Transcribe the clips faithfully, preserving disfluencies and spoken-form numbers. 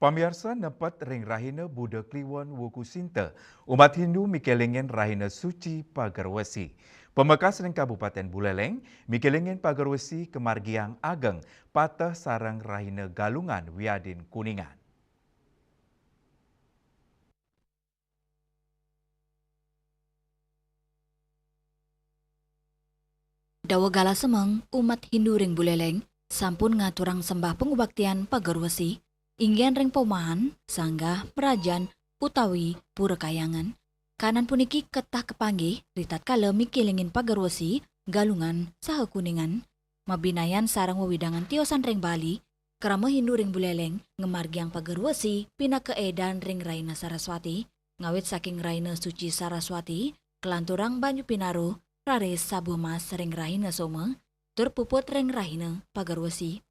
Pamiarsa, nepet ring rahina Buda Kliwon Wuku Sinta, umat Hindu mikelingin rahina suci Pagerwesi. Pamekas ring Kabupaten Buleleng mikelingin Pagerwesi kamargiang ageng pateh sareng rahina Galungan wiadin Kuningan. Dawa galah semeng, umat Hindu ring Buleleng sampun ngaturang sembah pangubaktian Pagerwesi, inggihan ring paumahan, sanggah, mrajan, utawi pura kahyangan. Kanan puniki ketah kapanggih ritatkala mikelingin Pagerwesi, Galungan, saha Kuningan. Mabinayan sareng wewidangan tiosan ring Bali, krama Hindu ring Buleleng ngamargiang Pagerwesi pinaka edan ring rahina Saraswati, ngawit saking rahina suci Saraswati, kalanturang banyu pinaruh, raris sabuh mas ring rahina Soma, tur puput ring rahina Pagerwesi.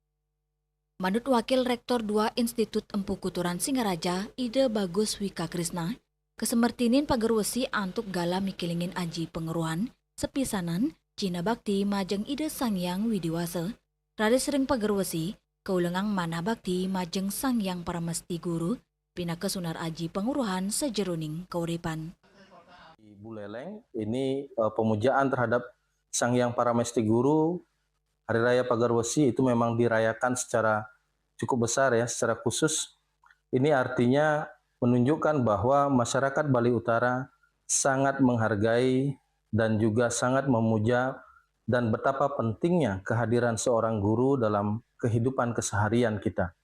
Manut Wakil Rektor dua Institut Empu Kuturan Singaraja, Ida Bagus Wika Krisna, kasemertinin Pagerwesi antuk galah mikelingin aji pangeruhan, sapisanan, cihna bakti majeng Ida Sang Hyang Widi Wasa, raris ring Pagerwesi, kaulengang manah bakti majeng Sang Hyang Paramesti Guru, pinaka sunar aji pangeruhan sajeroning kauripan. Di Buleleng ini, eh, pemujaan terhadap Sang Hyang Paramesti Guru, Hari Raya Pagerwesi itu memang dirayakan secara cukup besar ya, secara khusus. Ini artinya menunjukkan bahwa masyarakat Bali Utara sangat menghargai dan juga sangat memuja dan betapa pentingnya kehadiran seorang guru dalam kehidupan keseharian kita.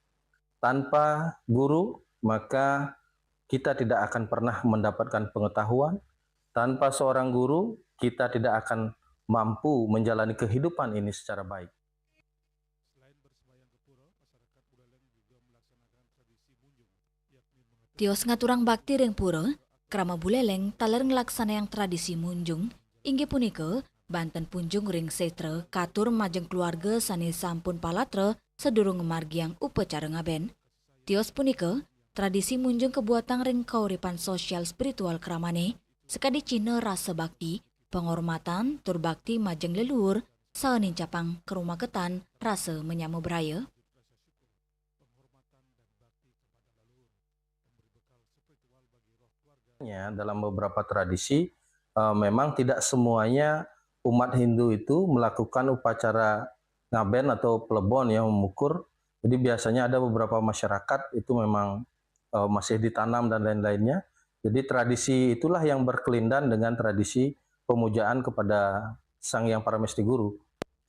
Tanpa guru, maka kita tidak akan pernah mendapatkan pengetahuan. Tanpa seorang guru, kita tidak akan mampu menjalani kehidupan ini secara baik. Tios ngaturang bakti ring pura, krama Buleleng taler nglaksanayang tradisi munjung, inggih punika, banten punjung ring setra katur majeng keluarga sane sampun palatra sadurung ngamargiang upacara ngaben. Tios punika, tradisi munjung kabuatang ring kauripan sosial spiritual kramane, sakadi cihna rasa bakti, panghormatan, tur bakti majeng leluhur, saha nincapang karumaketan rasa manyama braya. Ya, dalam beberapa tradisi, eh, memang tidak semuanya umat Hindu itu melakukan upacara ngaben atau plebon, ya, memukur. Jadi biasanya ada beberapa masyarakat itu memang, eh, masih ditanam dan lain-lainnya. Jadi tradisi itulah yang berkelindan dengan tradisi pemujaan kepada Sang Hyang Paramesti Guru.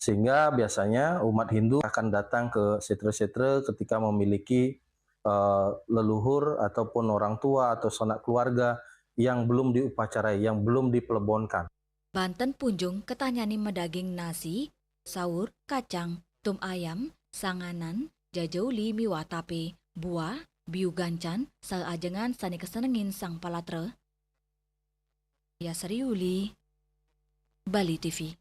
Sehingga biasanya umat Hindu akan datang ke setra-setra ketika memiliki, eh, leluhur ataupun orang tua atau sanak keluarga yang belum diupacarai, yang belum diplebonkan. Banten punjung ketah nyane madaging nasi, saur, kacang, tum ayam, sanganan, jajauli miwah tape, buah, biu gancan, saha ajengan sane kasenengin sang palatra. Yasari Uli, Bali T V.